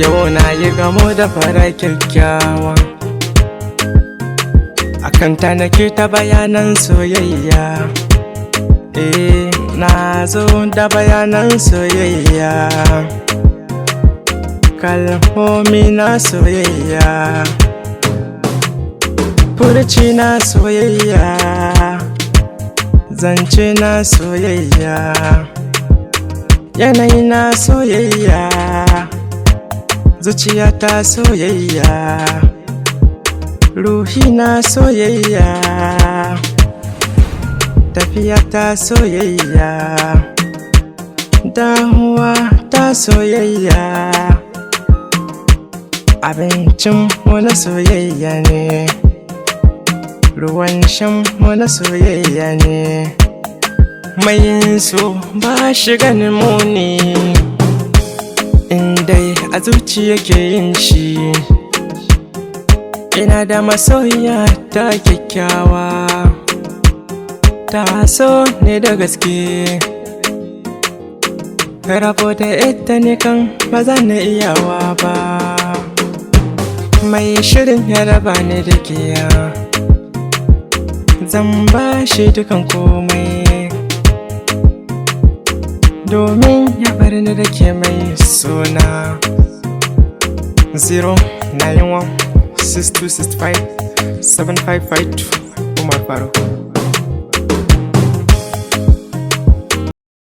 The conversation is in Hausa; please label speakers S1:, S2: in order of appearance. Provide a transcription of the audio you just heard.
S1: Yau na yi gamo da fara kyakkyawa, akan ta nake ta bayanan soyayya. Eh, na zo da bayanan soyayya, kalmomi na soyayya, furci na soyayya, zance na soyayya, yanayi na soyayya, zuciya ta soyayya, ruhi na soyayya, tafiya ta soyayya, damuwa ta soyayya, abincin mu na soyayya ne, ruwan shan mu na soyayya ne. Mai so ba shi ganin muni indai a zuciya ke yin shi. Ina da masoyiya ta kyakkyawa, ta so ne da gaske. Rabo da ita ne kan ba za na iyawa ba. Mai shirin ya raba ni da kiya, zan ba shi dukan komai domin ya bar ni da ke mai suna. 091 6265 7552, Umar Faruk.